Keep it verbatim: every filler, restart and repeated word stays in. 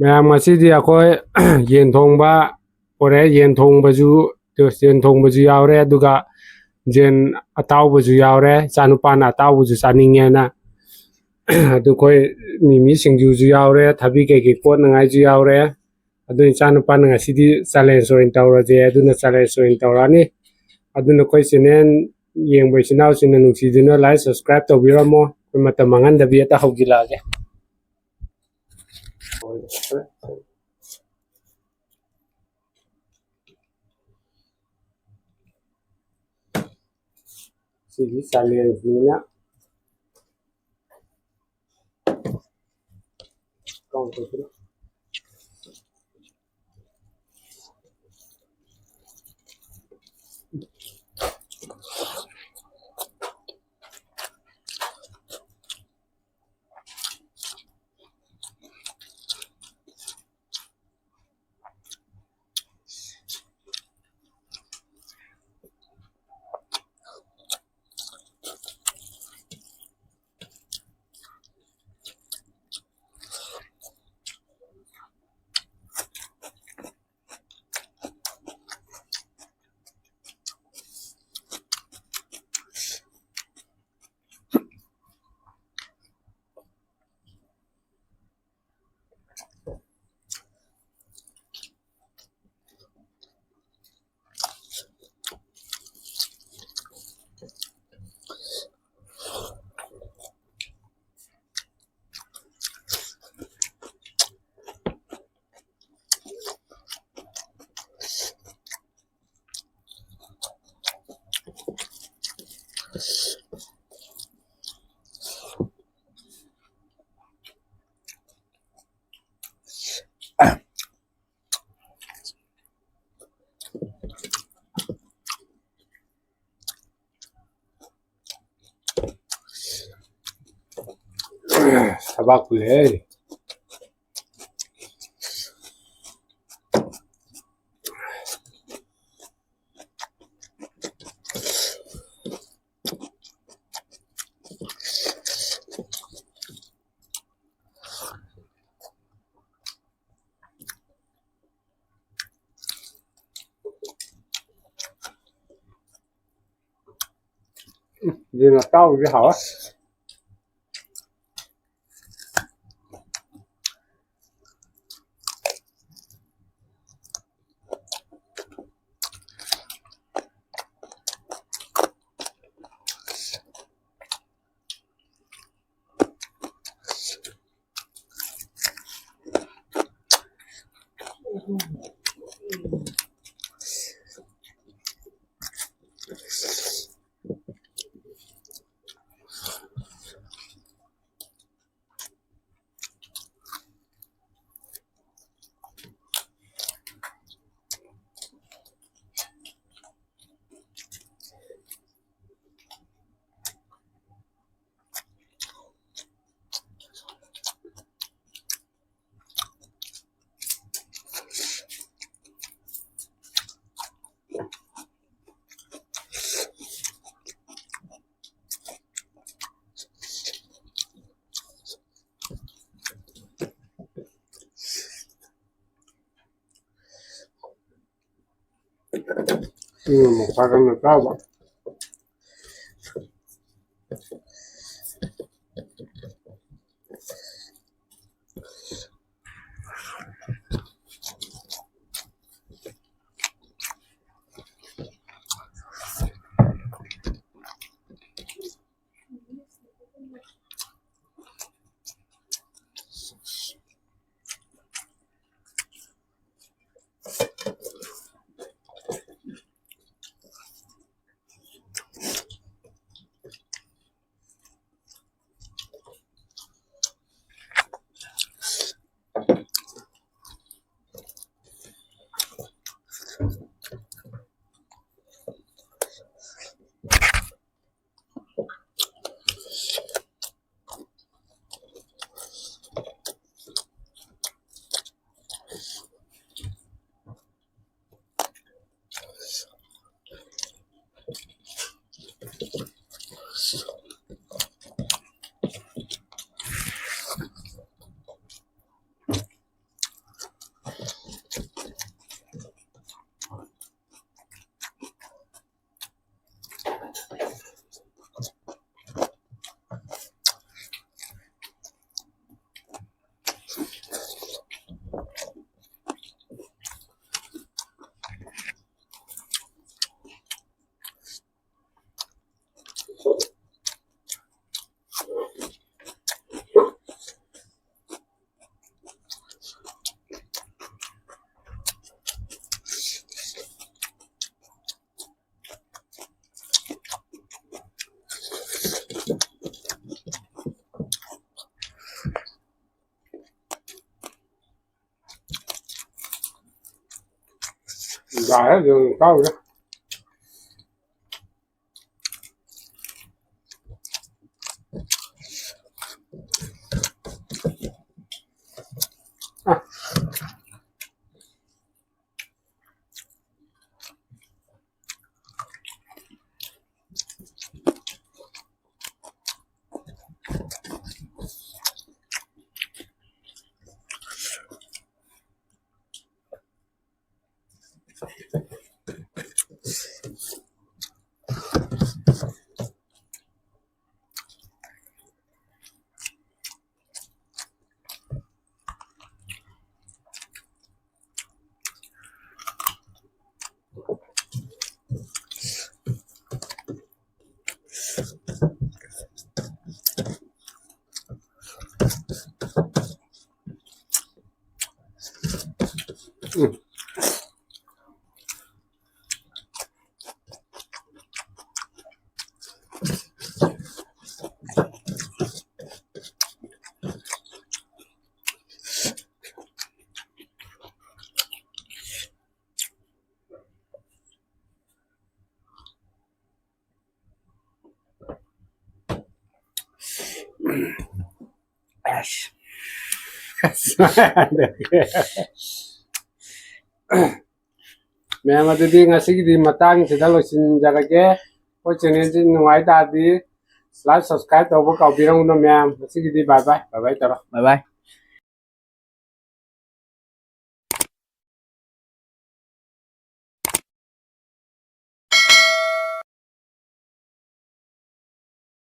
ꯃꯌꯥꯝ, ꯉꯁꯤꯗꯤ ꯑꯩꯈꯣꯏ ꯌꯦꯟ ꯊꯣꯡꯕ ꯄꯨꯔꯛꯑꯦ꯫ ꯌꯦꯟ ꯊꯣꯡꯕꯁꯨ, ꯌꯦꯟ ꯊꯣꯡꯕꯁꯨ ꯌꯥꯎꯔꯦ, ꯑꯗꯨꯒ ꯌꯦꯟ ꯑꯇꯥꯎꯕꯁꯨ ꯌꯥꯎꯔꯦ꯫ ꯏꯆꯥꯅꯨꯄꯥꯅ ꯑꯇꯥꯎꯕꯁꯨ ꯆꯥꯅꯤꯡꯉꯦꯅ꯫ ꯑꯗꯨ ꯑꯩꯈꯣꯏ ꯃꯤꯃꯤ ꯁꯤꯡꯖꯨꯁꯨ ꯌꯥꯎꯔꯦ, ꯊꯕꯤ ꯀꯩꯀꯩ ꯀꯣꯠꯅꯉꯥꯏꯁꯨ ꯌꯥꯎꯔꯦ꯫ ꯑꯗꯨ ꯏꯆꯥꯅꯨꯄꯥꯅ ꯉꯁꯤꯗꯤ challenge ꯑꯣꯏꯅ ꯇꯧꯔꯁꯦ, ꯑꯗꯨꯅ challenge ꯑꯣꯏꯅ ꯇꯧꯔꯛꯑꯅꯤ꯫ ꯑꯗꯨꯅ ꯑꯩꯈꯣꯏ channel ꯌꯦꯡꯕ ꯏꯆꯤꯟ ꯏꯅꯥꯎꯁꯤꯡꯅ ꯅꯨꯡꯁꯤꯗꯨꯅ like, subscribe ꯇꯧꯕꯤꯔꯝꯃꯣ꯫ ꯑꯩꯈꯣꯏ ꯃꯇꯝ ꯃꯥꯡꯍꯟꯗꯕꯤ ꯍꯦꯛꯇ ꯍꯧꯖꯤꯜꯂꯛꯑꯒꯦ꯫ ꯁꯤꯒꯤ challengeꯅꯤꯅ꯫ ꯊꯕꯥꯛ ꯄꯨꯜꯂꯦꯍꯦ꯫ ꯌꯦꯟ ꯑꯇꯥꯎꯕꯗꯤ ꯍꯥꯎꯋꯦ꯫ ꯎꯝ, ꯄꯥꯛꯀꯟꯗ ꯆꯥꯎꯕ꯫ ꯌꯥꯔꯦ, ꯑꯗꯨꯝ ꯆꯥꯎꯔꯦ꯫ ꯑ꯫ ꯑꯁ꯫ ꯃꯌꯥꯝ, ꯑꯗꯨꯗꯤ ꯉꯁꯤꯒꯤꯗꯤ ꯃꯇꯥꯡꯁꯤꯗ ꯂꯣꯏꯁꯤꯟꯖꯔꯒꯦ꯫ ꯑꯩꯈꯣꯏ ꯆꯦꯅꯦꯜꯁꯤ ꯅꯨꯡꯉꯥꯏ ꯇꯥꯔꯗꯤ like, subscribe ꯇꯧꯕ ꯀꯥꯎꯕꯤꯔꯝꯒꯅꯨ ꯃꯌꯥꯝ꯫ ꯉꯁꯤꯒꯤꯗꯤ bye bye, bye bye ꯇꯧꯔꯣ꯫ Bye bye꯫